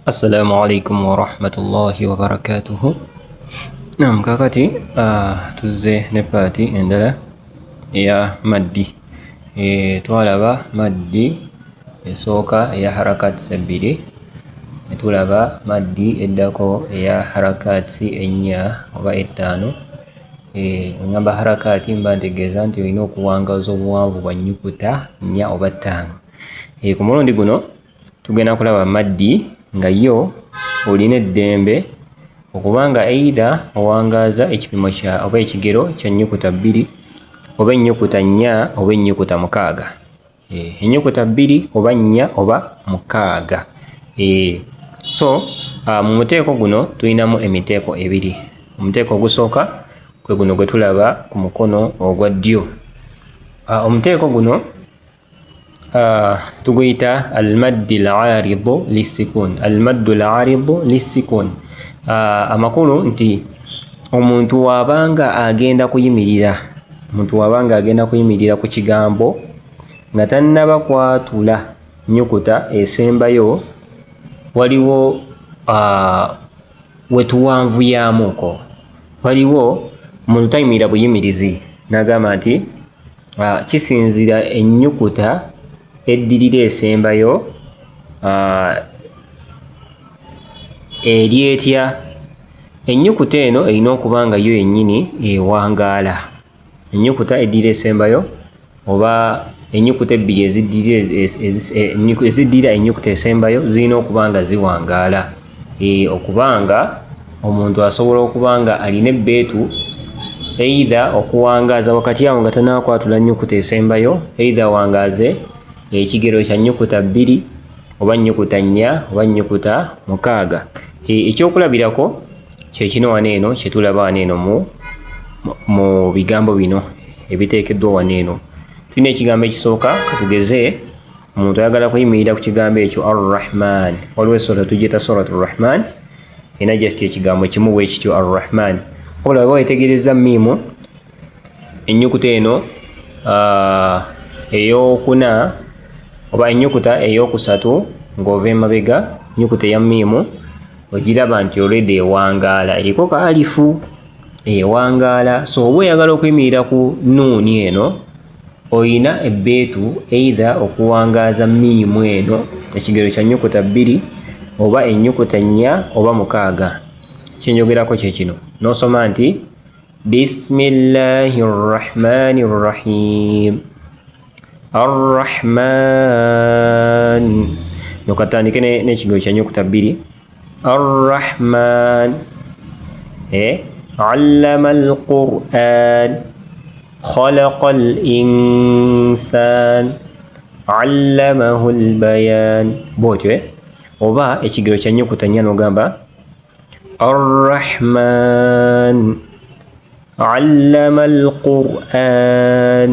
Assalamu alaikum warahmatullahi wabarakatuhu. Nam, kakati tuzze ne paati endala eya maddi. Twalaba maddi esooka eya harakats ebbiri, ne tulaba maddi eddako eya harakats ennya oba ettaano. Ngamba harakati mba ntegeeza nti olina okuwangaaza obuwanvu bwa nnyukuta nnya oba ttaano. Ku mulundi guno tugenda kulaba maddi nga yo olina eddembe okubanga either owangaaza ekipimo kya oba ekigero kya nnyukuta bbiri oba ennyukuta nnya oba ennyukuta mukaaga. Ennyukuta bbiri oba nnya oba mukaaga. So mu muteeko guno tulinamu emiteeko ebiri. Omuteeko ogusooka gwe guno gwe tulaba ku mukono ogwa ddyo. Omuteeko guno tuguyita almaddi laridu lissikun, almaddu laridu lissikun. Amakulu nti omuntu wabanga agenda kuyimirira, omuntu wabanga agenda kuyimirira ku kigambo nga tannaba kwatula nnyukuta esembayo, waliwo wetuwanvuyaamuko, waliwo omuntu tayimirira buyimirizi n'agamba nti kisinziira ennyukuta eddirira esembayo eri etya. Ennyukuta eno erina okuba nga yo yennyini ewangaala. Ennyukuta eddirira esembayo oba ennyukuta ebbiri eziddirira ennyukuta esembayo zirina okuba nga ziwangaala, okuba nga omuntu asobola okuba nga alina ebbeetu either okuwangaaza wakati awo nga tannakwatula nnyukuta esembayo, either awangaaze ekigero kya nnyukuta bbiri oba nnyukuta nnya oba nnyukuta mukaaga. Ekyokulabirako kye kino wano eno kye tulaba wano eno mu bigambo bino ebiteekeddwa wano eno. Tulina ekigambo ekisooka, katugeze omuntu ayagala kuyimirira ku kigambo ekyo Arrahman. Waliwo essura tugiyita Suratu Rahman, erina just ekigambo kimu bwe kityo Arrahman. Wabula bw'oba weetegerezza miimu, ennyukuta eno ey'okuna oba ennyukuta ey'okusatu ng'ova emabega, ennyukuta eya miimu ogiraba nti already ewangaala, eriko ka alifu ewangaala. So oba oyagala okuyimirira ku nuuni eno, oyina ebbeetu either okuwangaaza miimu eno ekigero kya nnyukuta bbiri oba ennyukuta nnya oba mukaaga. Kyenjogerako kye kino, n'osoma nti bismillahi rrahmani rrahim arrahman, nokatandike n'ekigero kya nnyukuta bbiri arrahman. Allama alquran khalaqa al-insan allamahu albayan, bwotyo. Oba ekigero kya nnyukuta nnya n'ogamba arrahman allama alquran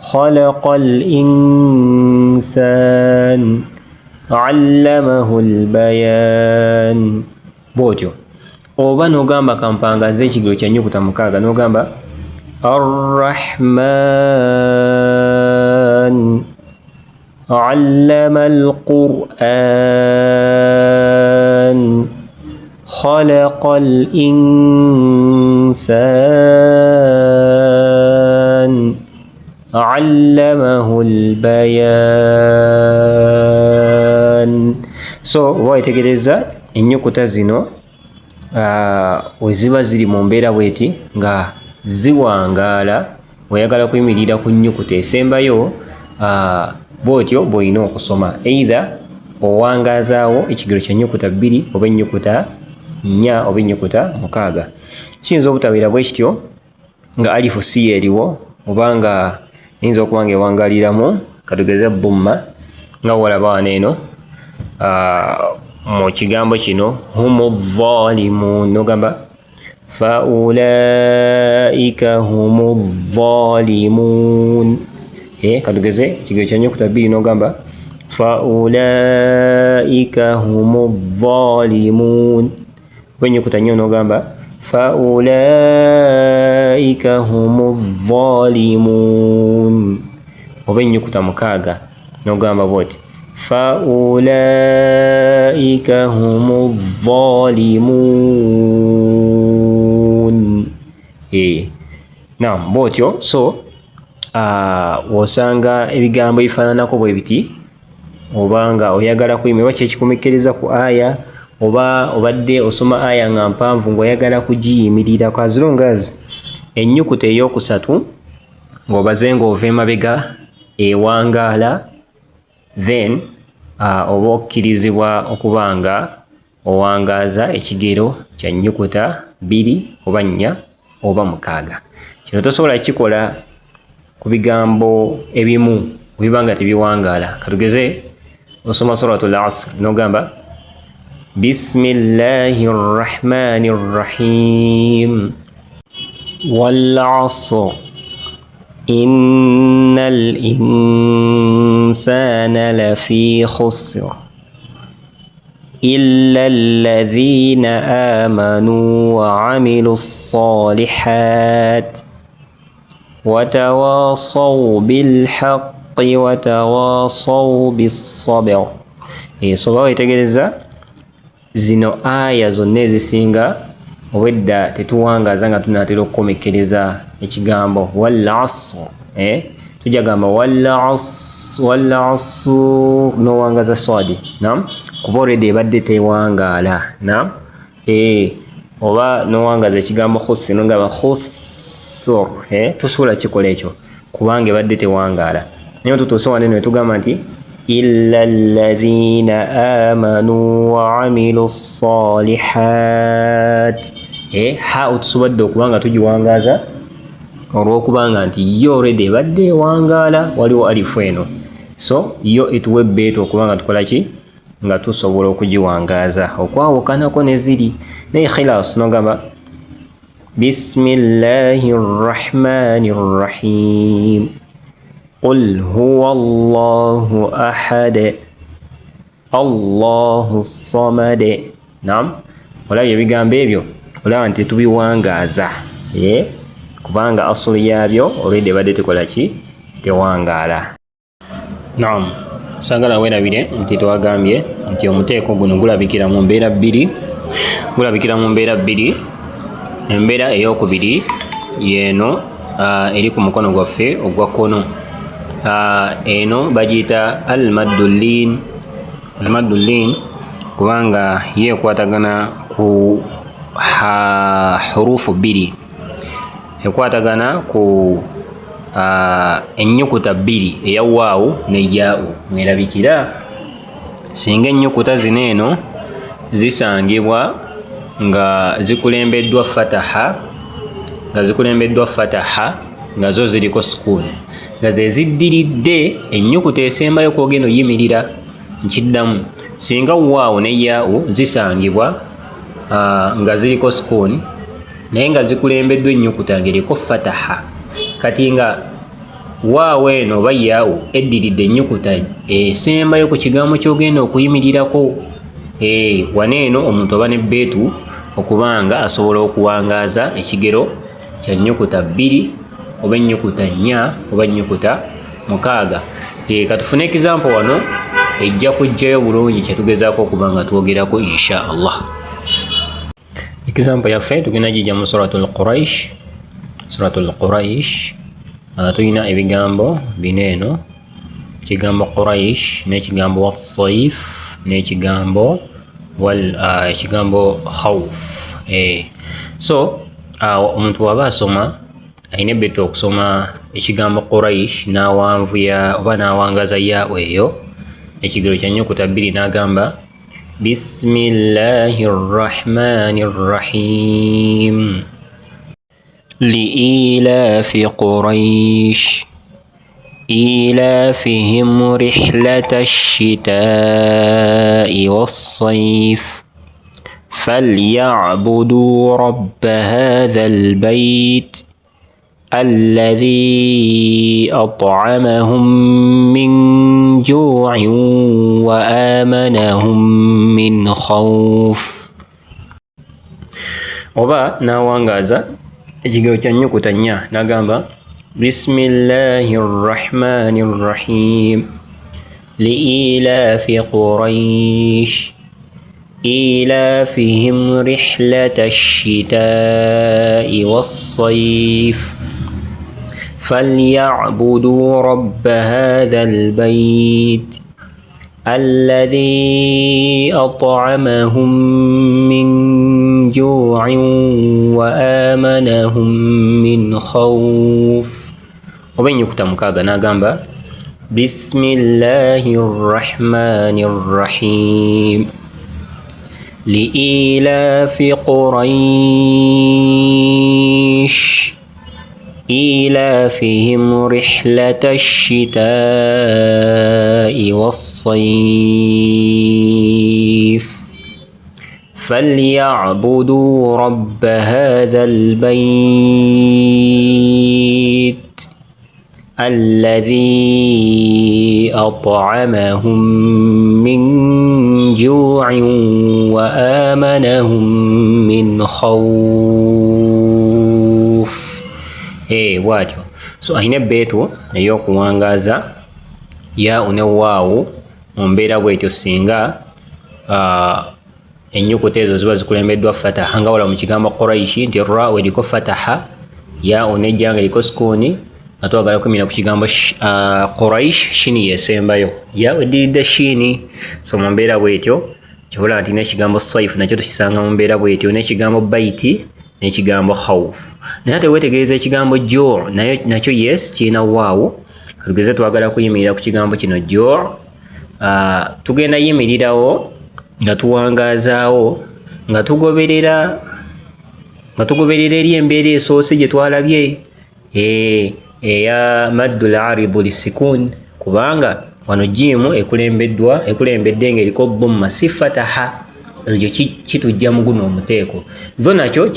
khalaqa al-insan allamahu albayan, bwotyo. Oba n'ogamba kampangaze ekigero kya nnyukuta mukaaga n'ogamba arrahman allama alquran khalaqa al-insan allamahu albayan. So oba weetegereza ennyukuta zino we ziba ziri mu mbeera bweti nga ziwangaala, oyagala kuyimirira ku nnyukuta esembayo, bw'otyo bw'olina okusoma. Either owangaazaawo ekigero kya nnyukuta bbiri oba ennyukuta nnya oba ennyukuta mukaaga. Kiyinza obutabeera bwe kityo nga alifu si yeeriwo, oba nga eyinza okuba nga ewangaaliramu, katugeze bumma nga bw'olaba wano eno mu kigambo kino humu zzalimuun, n'ogamba faulaika humu zzalimuun. Katugeze ekigero kya nnyukuta bbiri n'ogamba faulaika humu zzalimuun, oba ennyukuta nnya n'ogamba faulaika humu zzalimuun, oba ennyukuta mukaaga n'ogamba bw'oti faulaika Ulaika humu dhalimun. Naam, bwotyo. So wosanga ebigambo ebifaananako bwe biti, oba nga oyagala kuyima oba kyekikumikkiriza ku aya, oba obadde osoma aya nga mpanvu ng'oyagala kugiyimirirako, as long as ennyukuta eyokusatu ng'obaze ng'ova emabega ewangaala, then oba okkirizibwa okuba nga owangaaza ekigero kya nnyukuta 2 oba 4 oba 6. Kino tosobola kukikola ku bigambo ebimu biba nga tebiwangaala. Katugeze osoma Suratul Asr n'ogamba Bismillahi rrahmani rrahim wal asr innal insana lafi khusr illa alladhina amanu wa amilu ssalihat watawasaw bilhaqqi watawasaw bissabr. So oba weetegereza zino aya zonna ezisinga obwedda tetuwangaaza nga tunaatera okukomekkereza ekigambo wal asr. Tujja gamba wal asr n'owangaza swadi, naam, kuba already ebadde tewangaala, naam. Oba n'owangaza ekigambo khusr n'ogamba khusr, tosobola kikola ekyo kubanga ebadde tewangaala. Naye tutuuse wano ne tugamba nti illa alladhina amanu wa amilu ssalihat. Ha otusobodde okuba nga tugiwangaaza olw'okubanga nti yo already ebadde ewangaala, waliwo alifu eno, so yo etuwa ebbeetu okuba nga tukola ki, nga tusobola okugiwangaaza okwawukanako ne ziri. Naye khilas n'ogamba Bismillahi rrahmani rrahim qul huwa Allahu ahad Allahu samad. Naam, olabye ebigambo ebyo, olaba nti tubiwangaaza, kubanga asuli yaabyo already ebadde tekola ki, tewangaala. Naam, saagala weerabire nti twagambye nti omuteeko guno gulabikira mu mbeera bbiri, gulabikira mu mbeera bbiri. Embeera eyokubiri yeeno eri ku mukono gwaffe ogwa kkono. Eno bagiyita al-maddu-lin, al-maddu-lin kubanga ye ekwatagana ku hurufu bbiri, ekwatagana ku ennyukuta bbiri, eya waawu ne yaa'u mwerabikira. Singa ennyukuta zino eno zisangibwa nga zikulembeddwa fataha, nga zikulembeddwa fataha nga zo ziriko sukuuni, nga ze ziddiridde ennyukuta esembayo kw'ogenda oyimirira. Nkiddamu, singa waawu ne yaa'u zisangibwa nga ziriko sukuuni naye nga zikulembeddwa ennyukuta ng'eriko fataha, kati nga waawu eno oba yaa'u eddiridde ennyukuta esembayo ku kigambo ky'ogenda okuyimirirako, wano eno omuntu aba n'ebbeetu okuba nga asobola okuwangaaza ekigero kya nnyukuta 2 oba ennyukuta 4 oba ennyukuta 6. Katufune example wano ejja kujjayo bulungi kye tugezaako okuba nga twogerako insha Allah. Example yaffe tugenda gijja mu Suratul Quraish. Suratul Quraish tulina ebigambo bino eno, ekigambo Quraish n'ekigambo wassaif n'ekigambo wal ekigambo khawf. So omuntu waba asoma alina ebbeetu okusoma ekigambo Quraish n'awanvuya oba n'awangaza yaa'u eyo ekigero kya nnyukuta 2 n'agamba Bismillahi rrahmani rrahim liilafi Quraish ilafihim rihlata shitaai wassaif falyabudu rabba hadha albayt alladhi at'amahum min ju'in wa amanahum min khawf. Oba n'awangaaza ekigero kya nnyukuta 4 n'agamba Bismillahi rrahmani rrahim liilafi Quraish. Ilafihim rihlata shitaai wassaif falyabudu rabba hadha albayt alladhi at'amahum min ju'in wa amanahum min khawf. Oba ennyukuta mukaaga n'agamba bismillahi rrahmani rrahim liilafi quraish ilafihim rihlata shitaai wassaif falyabudu rabba hadha albayt alladhi at'amahum min ju'in wa amanahum min khawf. Bwatyo. So alina ebbeetu ey'okuwangaaza ya ne waawu mu mbeera bwetyo singa ennyukuta ezo ziba zikulembeddwa fataha, nga wala mu kigambo Quraishi nti ra eriko fataha, ya nejja nga eriko sukuuni, nga twagala kumira ku kigambo Quraish shini yesembayo, ya eddiridde shini. So mu mbeera bwetyo kibula nti n'ekigambo saifu nakyo tukisanga mu mbeera bwetyo, n'ekigambo baiti n'ekigambo khawf. Naye ate weetegereza ekigambo jo nakyo yes kirina waawu. Katugeze twagala kuyimirira ku kigambo kino jo, tugenda yimirirawo nga tuwangaazaawo nga tugoberera eri embeera esoose gye twalabye eya maddul aridu lisukun, kubanga wano jiimu ekulembedde ng'eriko dhamma si fataha, ekyo kitujja mu guno omuteeko. Zo nakyo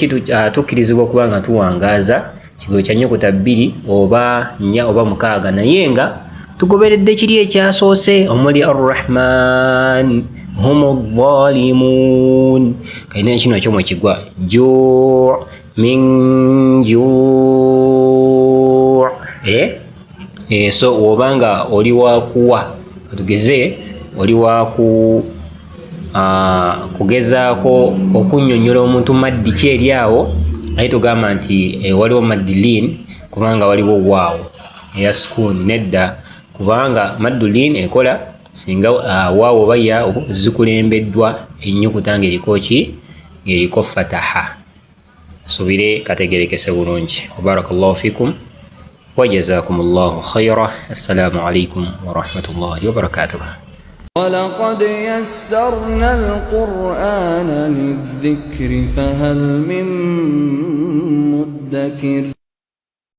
tukkirizibwa okuba nga tuwangaaza kigero kya nnyukuta 2 oba 4 oba 6, naye nga tugoberedde kiri ekyasoose omuli arrahman humu dhalimun. Kalina kino nakyo mwekigwa ju min ju. So obanga oli wakuwa, katugeze oli waku kugezaako okunnyonnyola omuntu maddi ki eri awo, naye tugamba nti waliwo maddi lin kubanga waliwo waawo eya sukuuni. Nedda, kubanga maddu lin ekola singa waawo oba yaawo zikulembeddwa ennyukuta ng'eriko ki, ng'eriko fataha. Nsuubire kategerekese bulungi. Barakallahu fikum wa jazakumullahu khaira. Assalamu alaikum wa rahmatullahi wa barakatuh. ولقد يسرنا القرآن للذكر فهل من مدكر.